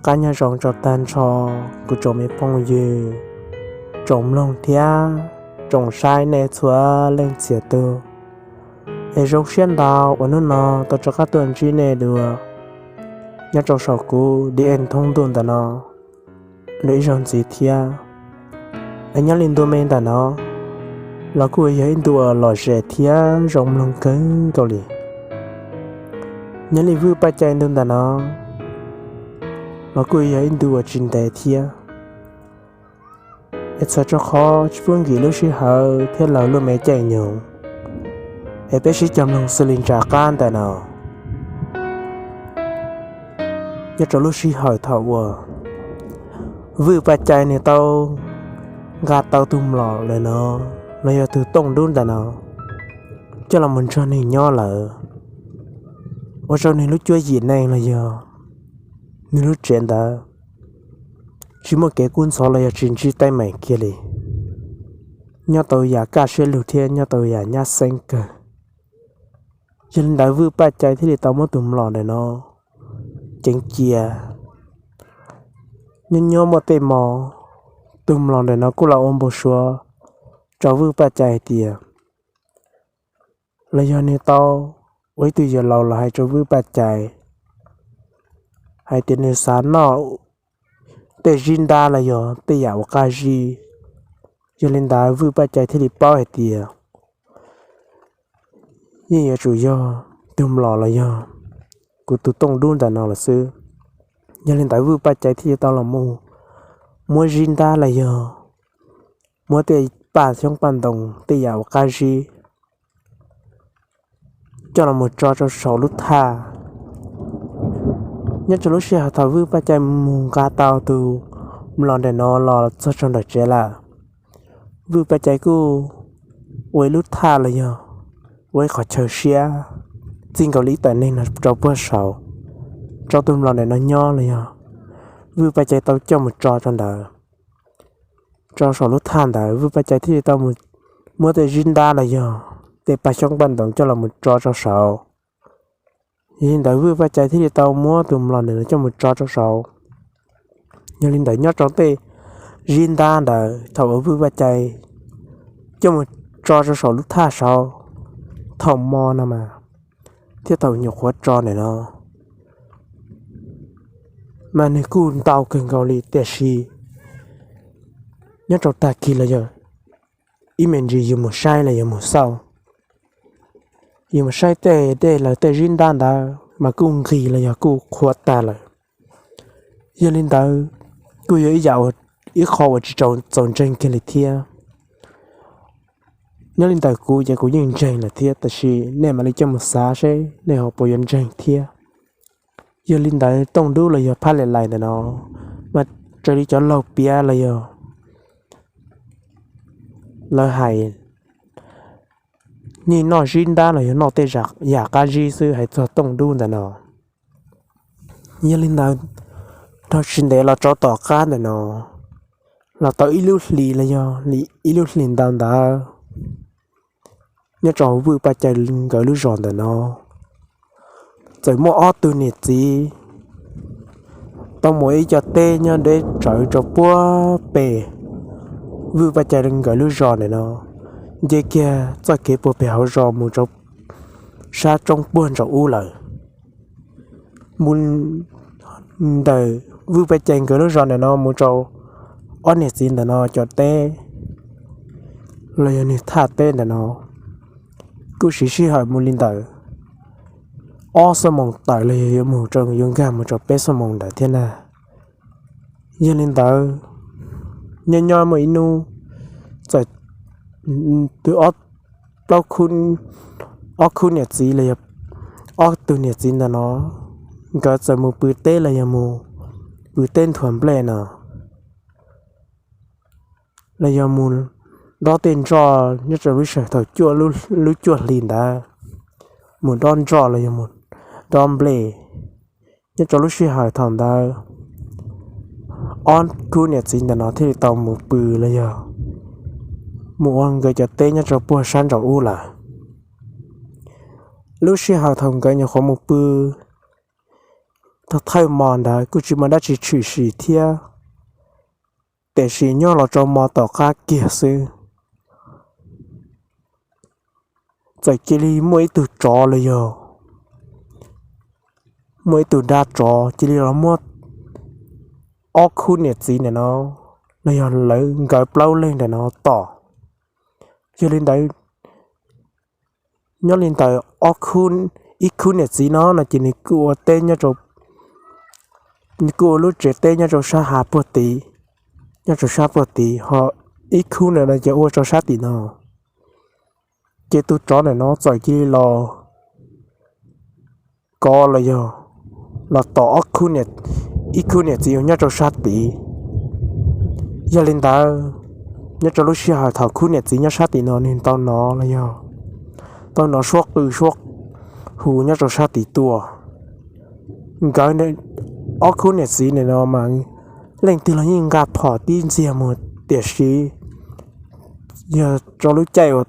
Qab nyob zoo rau tag nrho kuv tsoom me phooj ywg, tsoom mloog thiab tsoom saib nej txhua leej txhia tus. Es zoo siab ntau uas hnub no tau rov qab tuaj ntsib nej dua nyob rau saum kuv D N thoob ntuj ntawm no dua ib zaug ntxiv thiab. Es nyob li ntu me ntawm no los kuj yog ib ntu uas lom zem thiab zoo mloog kawg nkaus li. Nyob li Vwj Paj Cai ntu ntawm no los kuj yog ib ntu uas tsis ntev thiab. Es txhawm rau qhov tsis pub nkim lub sij hawm thiab lawv lub me caij nyoog, es peb sib cog mloog xws li nram qab ntawm no. Nyob rau lub sij hawm thaum uas Vwj Paj Cai nws tau nqa tau tus mlom ntawm no los yog tus tooj dub ntawm no coj los mus nrog nws nyob lawm, ua rau nws lub cuab yim neej los yog nws lub tsev ntawd tsis muaj kev kub ntxhov los yog tsis ntsib teeb meem kiag li, nyob tau yam kaj siab lug thiab nyob tau yam nyab xeeb kawg. Yog li ntawd Vwj Paj Cai thiaj li tau muab tus mlom ntawm no ceev cia. Nyob nyob muaj tej hmo, tus mlom ntawm no kuj los ua npau suav rau Vwj Paj Cai hais tias, los yog nws tau ua ib tug yawg laus los hais rau Vwj Paj Cai hais tias nws xav noj tej zib ntab los yog tej yam uas qab zib. Yog li ntawd Vwj Paj Cai thiaj li paub hais tias yeej yuav tsum yog tus mlom los yog kuv tus tooj dub ntawm no lawm xwb. Yog li ntawd Vwj Paj Cai thiaj li tau los mus muab zib ntab los yog muab tej paj xyoob paj ntoos tej yam uas qab zib coj los mus tso rau saum lub thaj. Nyob rau lub sij hawm thaum Vwj Paj Cai mus nqa tau tus mlom ntawm no los txog rau nram tsev lawm, Vwj Paj Cai kuj ua ib lub thaj los yog ua ib qhov chaw siab txij nkaus li ib tawm neeg no rau puag saud, rau tus mlom ntawm no nyob los yog Vwj Paj Cai tau coj mus tso rau ntawd. Rau saum lub thaj ntawd Vwj Paj Cai thiaj li tau mus muab tej zib ntab los yog tej paj xyoob paj ntoos coj los mus tso rau saud. Yog li ntawd Vwj Paj Cai thiaj li tau muab tus mlom ntawm no coj mus tso rau saud. Yog li ntawd nyob rau tej zib ntab ntawd thaum uas Vwj Paj Cai coj mus tso rau saum lub thaj saud, thaum hmo no mas thiab thaum nyuam qhuav tso ntawm no mas nws kuj ntau kawg nkaus li, tiam sis nyob rau tag kis los yog ib me ntsis yus mus saib los yog mus xauj, yus mus saib tej dej lawv tej zib ntab ntawd mas kuj nqis los yog kuj qhuav tag lawm. Yog li ntawd kuj yog ib yam, ib qho uas tsis txaus ntseeg kiag li thiab. Nyob li ntawm kuv ces kuv yeej ntseeg lawm thiab, tab sis nej mam li coj mus xav seb nej ho puas yuav ntseeg thiab. Yog li ntawd tooj dub los yog phab lem lais ntawm no mas raws li cov laug piav los yog lawv hais, yeej noj zib ntab los yog noj tej yam qab zib xwb hais txog tooj dub ntawm no. Yog li ntawd dhau tsis ntev los rau tom qab ntawm no los tau ib lub hlis los yog ib lub hlis ntau ntawd, nyob rau Vwj Paj Cai nkawd lub zos ntawm no txawm muaj ob tug niam txiv tau mus ib co teb nyob deb tsawv rau puag pem Vwj Paj Cai nkawd lub zos ntawm no, nce kiag txoj kev puag pem hauv zos mus rau sab roob puag ntsaum ub lawm. Mus ntawm Vwj Paj Cai nkawd lub zos ntawm no mus rau ob niam txiv ntawm no cov teb los yog nws thaj teb ntawm no kuj siv sij hawm mus li ntawm ob xuab moos tawm los yog yuav mus rau, yuav nkag mus rau peb xuab moos ntawd thiab na. Yog li ntawd, nyob nyob muaj ib hnub txawm twb ob, plaub khub, ob khub niam txiv los yog ob tug niam txiv ntawm no nkawd txawm mus pw teb los yog mus pw teb nthuav nplej no los yog mus dob tej nroj nyob rau lub sij hawm thaum cuaj, lub cuaj hli ntawd, mus dob nroj los yog mus dob nplej. Nyob rau lub sij hawm thaum ntawd ob khub niam txiv ntawm no thiaj li tau mus pw los yog mus ua nkawd cov teb nyob rau puag sab nraum ub lawm. Lub sij hawm thaum nkawd nyuam qhuav mus pw Thaum thawj hmo ntawd kuj tsis muaj dab tsi tshwm sim thiab, tiam sis nyob los rau hmo tom qab kiag xwb, txawm cia li muaj ib tug tsov los yog muaj ib tug dab tsov cia li los muab ob khub niam txiv ntawm no los yog lawv nkawd plaub leeg ntawm no tom. Yog li ntawd, nyob li ntawd ob khub, ib khub niam txiv no no ces nws kuj ua teb, nws kuj ua lub tsev teb nyob rau sab hav puag tid, nyob rau sab puag tid, ho ib khub ntawm no ces ua rau sab tim no. Ces tus tsov ntawm no txawm cia li los kov los yog los tom ob khub, ib khub niam txiv uas nyob rau sab tid. Yog li ntawd, nyob rau lub sij hawm thaum khub niam txiv nyob sab tim no nws tau hnov los yog tau hnov suab qw suab hu nyob rau sab tid tuaj. Nkawd ob khub niam txiv ntawm no mas leej twg los yeej nqa phom tib ntxiag mus, tiam sis yog rau lub caij uas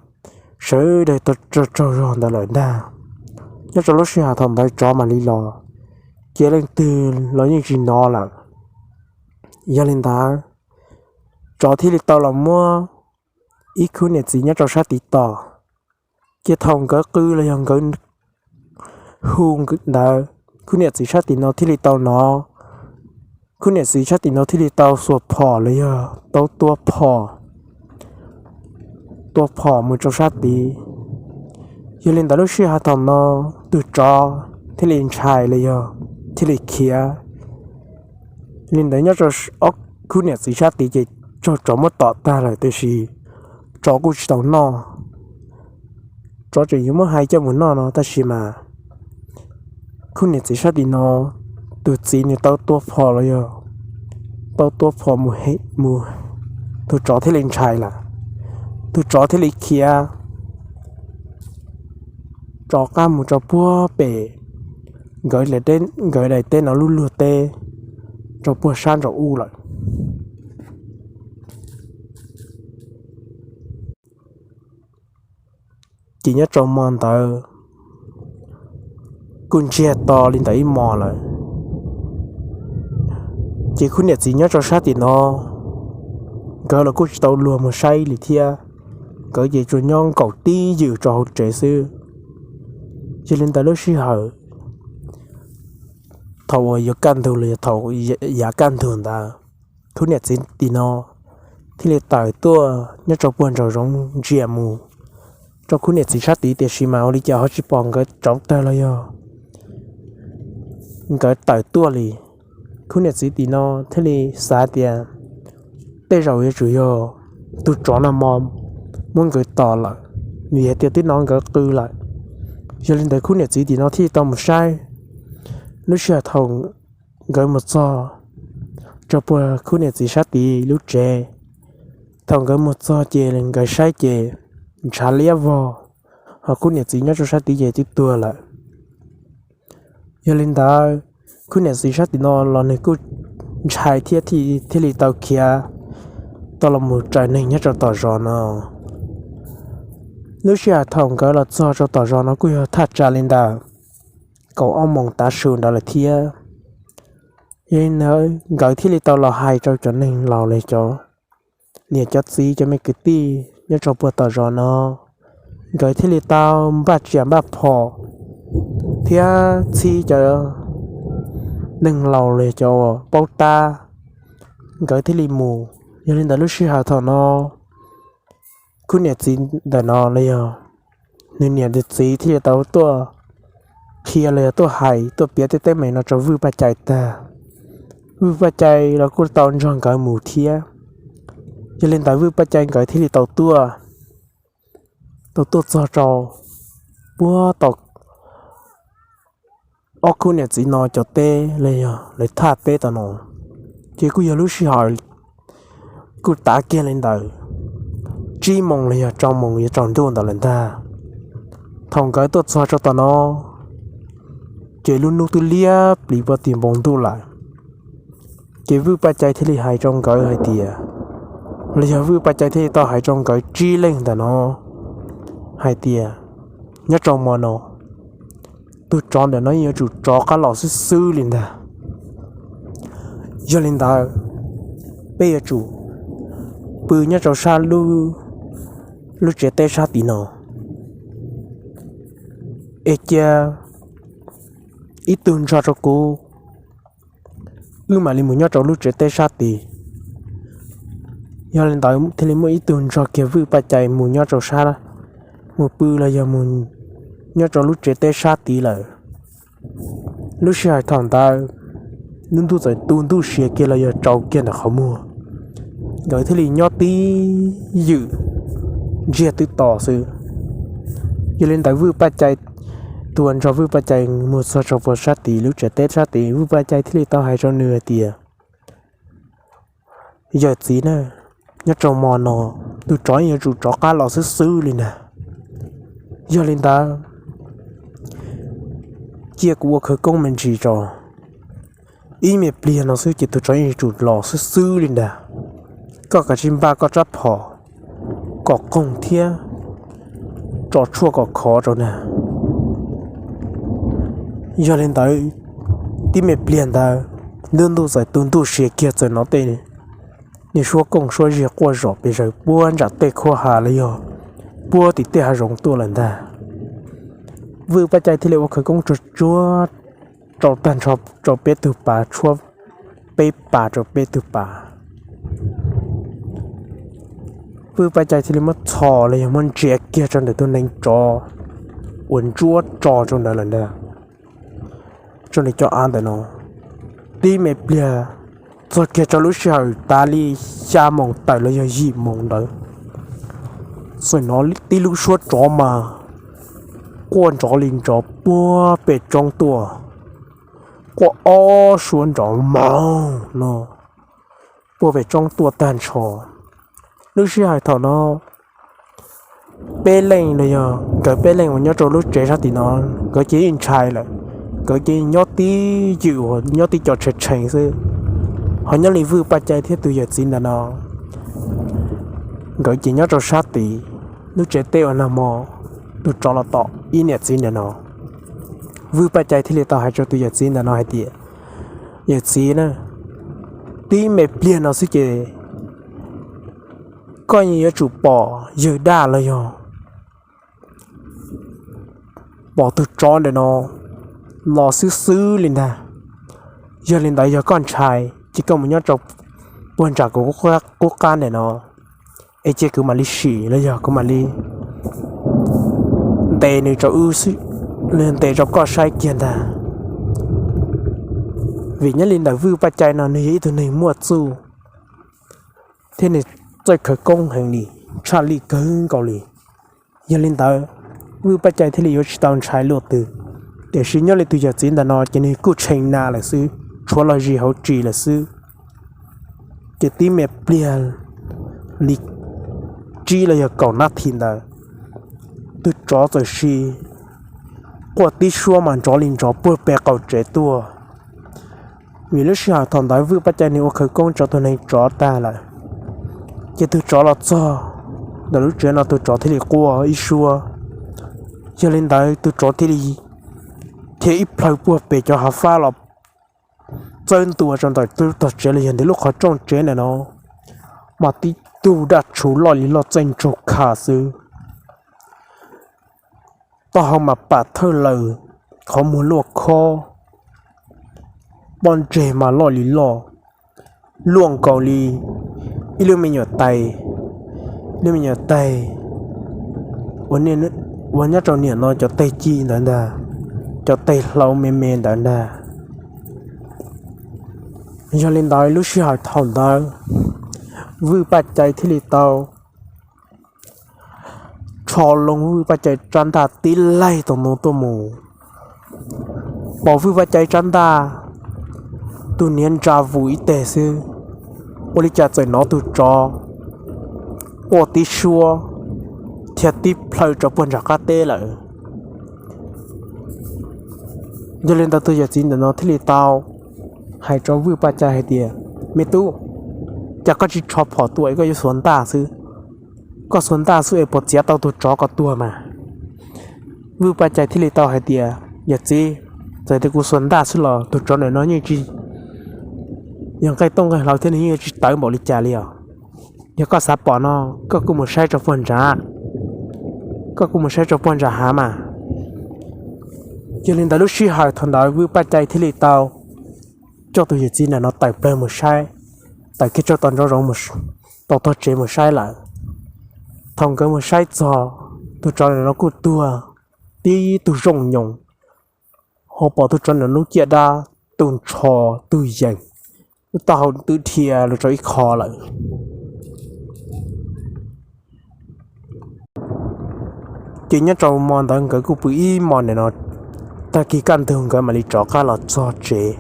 sawv daws tau tsaug zog ntawd lawm ntag. Nyob rau lub sij hawm thaum ntawd tsov mam li los, ces leej twg los yeej tsis hnov lawm. Yog li ntawd, tsov thiaj li tau los muab ib khub niam txiv nyob rau sab tid tom. Ces thaum nkawd qw los yog nkawd hu ntawd, khub niam txiv sab tim no thiaj li tau hnov, khub niam txiv sab tim no thiaj li tau xuas phom los yog tau tua phom, tua phom mus rau sab tid. Yog li ntawd lub sij hawm thaum no tus tsov thiaj li ntshai los yog thiaj li khiav. Li ntawd nyob rau ob khub niam txiv sab tid ces raug tsov muab tom tag lawm, tiam sis tsov kuj tsis tau noj. Tsov tseem yuav muab hais coj mus noj no, tab sis mas khub niam txiv sab tim no, tus txiv nws tau tua phom los yog tau tua phom mus, tus tsov thiaj li ntshai lawm, tus tsov thiaj li khiav rov qab mus rau puag pem nkawd daim teb no lub luag teb, rau puag sab nraum ub lawm. Ces nyob rau hmo ntawd kuj ntsiag to li ntawd ib hmos lawm. Ces khub niam txiv nyob rau sab tim no, nkawd los kuj tsis tau luag mus saib li thiab, nkawd ces tsuas nyob nkaum tib ywm rau hauv tsev xwb. Yog li ntawd lub sij hawm thaum uas yuav kaj ntug los yog thaum yav kaj ntug ntawd, khub niam txiv tim no thiaj li tawm tuaj nyob rau puag nraum zoov ntsia mus rau khub niam txiv sab tid, tiam sis mas ua li cas ho tsis pom nkawd tsov tawg los yog nkawd tawm tuaj li. Khub niam txiv tim no thiaj li xav tias tej zaum yuav tsum yog tus tsov no muab nkawd tom lawm, vim hais tias twb hnov nkawd qw lawm. Yog li ntawd khub niam txiv tim no thiaj li tau mus saib. Lub sij hawm thaum nkawd mus txog rau puag khub niam txiv sab tid lub tsev, thaum nkawd mus txog ces nkawd saib ces ntshav liab vog, ho khub niam txiv nyob rau sab tid ces twb tuag lawm. Yog li ntawd, khub niam txiv sab tim no los nws kuj ntshai thiab thiaj li tau khiav tau los mus raws neeg nyob rau tom zos no. Lub sij hawm thaum nkawd los txog rau tom zos no kuj yog thaj tsam li ntawm kaum ob moos tav su ntawd lawm thiab. Yog li ntawd nkawd thiaj li tau los hais rau cov neeg laus los cov niam cov txiv cov me kwv tij nyob rau puag tom zos no, nkawd thiaj li tau npaj tsiaj npaj phom thiab txhib cov neeg laus los cov uas paub tab, nkawd thiaj li mus. Yog li ntawd lub sij hawm thaum no, khub niam txiv ntawm no los yog nws niam nws txiv thiaj li tau tuaj qhia los yog tuaj hais tuaj piav tej teeb meem no rau Vwj Paj Cai tag. Vwj Paj Cai los kuj tau nrog nkawd mus thiab. Yog li ntawd Vwj Paj Cai nkawd thiaj li tau tuaj, tau tuaj txog rau puag tom ob khub niam txiv no cov teb los yog lawv thaj teb tom no, ces kuj yog lub sij hawm kuj tav kiag li ntawm tsib moos los yog rau moos yuav tsaus ntuj ntawd lawm ntag. Thaum nkawd tuaj txog rau tom no, ces lub hnub twb liab plis puag tim npoo ntuj lawm. Ces Vwj Paj Cai thiaj li hais rau nkawd hais tias, los yog Vwj Paj Cai thiaj li tau hais rau nkawd tsib leeg ntawm no hais tias, nyob rau hmo no, tus tsov ntawm no yeej yuav tsum rov qab los xwb xwb li ntag. Yog li ntawd, peb yuav tsum pw nyob rau sab lub tsev teb sab tid no, es cia ib tug nrog rau kuv, wb mam li mus nyob rau lub tsev teb sab tid. Yog li ntawd thiaj li muaj ib tug nrog kiag Vwj Paj Cai mus nyob rau sab, mus pw los yog mus nyob rau lub tsev teb sab tid lawm. Lub sij hawm thaum ntawd, lub ntuj txawm tu ntuj siav kiag los yog tsaus kiag ntawm qhov muag, nkawd thiaj li nyob tib ywm ntsiag twb to xwb. Yog li ntawd Vwj Paj Cai, tus uas nrog Vwj Paj Cai mus txog rau puag sab tid lub tsev teb sab tid, Vwj Paj Cai thiaj li tau hais rau nws hais tias, yawm txiv na, nyob rau hmo no tus tsov yuav tsum rov qab los xwb xwb li ntag. Yog li ntawd, cia kuv ua khawv koob me ntsis tso, ib me pliag no xwb ces tus tsov yuav tsum los xwb xwb li ntag. Koj kav tsij npaj koj rab phom kom qoog thiab tso tshuaj kom khov rau ntag. Yog li ntawd, tib me pliag ntawd, lub ntuj txawm tu ntuj siav kiag txawm hnov tej niag suab kooj suab ziag quaj zom pes zaws puag nram tej khuab ha los yog puag tim tej hav zoov tuaj lawm ntag. Vwj Paj Cai thiaj li ua khawv koob tsuag tsuag rau tag nrho rau peb tug pas tshuab, peb pas rau peb tug pas. Vwj Paj Cai thiaj li muab txhos los yog muab ntsia kiag rau ntawm tus neev tsov uas ntsuab tso rau ntawd lawm ntag, rau ntawm cov av ntawm no. Tib me pliag txog kiag rau lub sij hawm tas li xya moos tawm los yog yim moos ntawd, txawm hnov tib lub suab tsov mas quaj nrov li nrov puag pem roob tuaj, quaj ob suab nrov moos no puag pem roob tuaj tag nrho. Lub sij hawm thaum no, peb leeg los yog nkawd peb leeg uas nyob rau lub tsev sab tim no, nkawd ces yeej ntshai lawm. Nkawd ces nyob tib ywm, nyob tib co tshee tshee xwb. Ho nyob li Vwj Paj Cai thiab tus yawm txiv ntawm no, nkawd ces nyob rau sab tid lub tsev teb uas nag hmo tus tsov los tom ib niam txiv ntawm no. Vwj Paj Cai thiaj li tau hais rau tus yawm txiv ntawm no hais tias, yawm txiv na, tib me pliag no xwb ces koj yeej yuav tsum pom yawg daj los yog pom tus tsov ntawm no los xwb xwb li ntag. Yog li ntawd yog koj ntshai ces koj mus nyob rau puag nram kuv qub qab ntawm no, es cia kuv mam li sim los yog kuv mam li ntes nws rau wb, ntes rau koj saib kiag ntag. Vim nyob li ntawm Vwj Paj Cai no nws yog ib tug neeg muaj txuj thiab nws txawj khawv koob heev li, tshaj lij kawg nkaus li. Yog li ntawd, Vwj Paj Cai thiaj li yuav tsis tau ntshai luaj twg. Tiam sis nyob li tus yawm txiv ntawm no ces nws kuj tshee na lawm xwb, tshuav los zis hauv tsis lawm xwb. Ces tib me pliag li tsib los yog kaum nab thim ntawd, tus tsov txawm sis quaj tib suab mas nrov li nrov puag pem qaum tsev tuaj. Vim lub sij hawm thaum ntawd Vwj Paj Cai nws ua khawv koob rau tus neev tsov tag lawm, ces tus tsov los txog ntawm lub tsev no tus tsov thiaj li quaj ib suab. Yog li ntawd tus tsov thiaj li thiaj ib plhaw puag pem cov hav fab los txawb ntua rau ntawm lub tog tsev los yog ntawm lub qhov rooj tsev ntawm no, mas tib tug daj tshuv loj li loj txaij ntsaug kha xwb. Taub hau mas pam thawj laws, qhov muag luaj khob, pob ntseg mas loj li loj, luaj nkaus li ib lub me nyuam tais, lub me nyuam tais uas nyob rau niam no cov tais ci ntawd ntag, cov tais hlau me me ntawd ntag. Yog li ntawd lub sij hawm thaum ntawd Vwj Paj Cai thiaj li tau rho loo Vwj Paj Cai rab ntaj tib laig tom no tuaj mus. Pom Vwj Paj Cai rab ntaj, tus niag ntsa vus ib teg xwb, ua li cas txawm hnov tus tsov quaj tib suab thiab tib plhaw rau puag nram qab teb lawm. Yog li ntawd tus yawm txiv ntawm no thiaj li tau hais rau Vwj Paj Cai hais tias, me tub, cas koj tsis rho phom tuaj es koj yuav xuas ntaj xwb? Koj xuas ntaj xwb es puas txiav tau tus tsov ko tuag mas? Vwj Paj Cai thiaj li tau hais tias, yawm txiv, txawm tias kuv xuas ntaj xwb los tus tsov ntawm no yeej tsis Yog nqaij tooj nqaij hlau thiab nws yeej yuav tsis tawv npaum li cas li os. Yog koj xav pom no, koj kuj mus saib rau puag ntsa, koj kuj mus saib rau puag ntsa hav mas. Yog li ntawd lub sij hawm thaum ntawd Vwj Paj Cai thiaj li tau coj tus yawm txiv ntawm no tawm plawg mus saib, tawm kiag tso tau nraum zoov, tau tog tsev mus saib lawm. Thaum nkawd mus saib txog, tus tsov ntawm no kuj tuag tib tug zooj nyoos, ho pom tus tsov ntawm no lub ciaj dab, tus ntsho, tus yees, lub taub hau twb dhia los rau ib qho lawm. Ces nyob rau hmo ntawd nkawd kuj pw ib hmo ntawm no, tag kis kaj ntug nkawd mam li rov qab los txog tsev.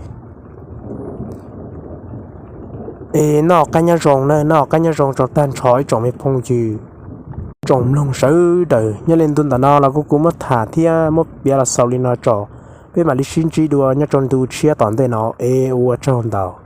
Es noj qab nyob zoo na, noj qab nyob zoo rau tag nrho ib tsoom me phooj ywg, tsoom mloog sawv daws. Nyob li ntu ntawm no los kuv kuv muab tham thiab muab piav los xaus li no tso, peb mam li sib ntsib dua nyob rau ntu tshiab tom ntej no es ua tsaug ntau.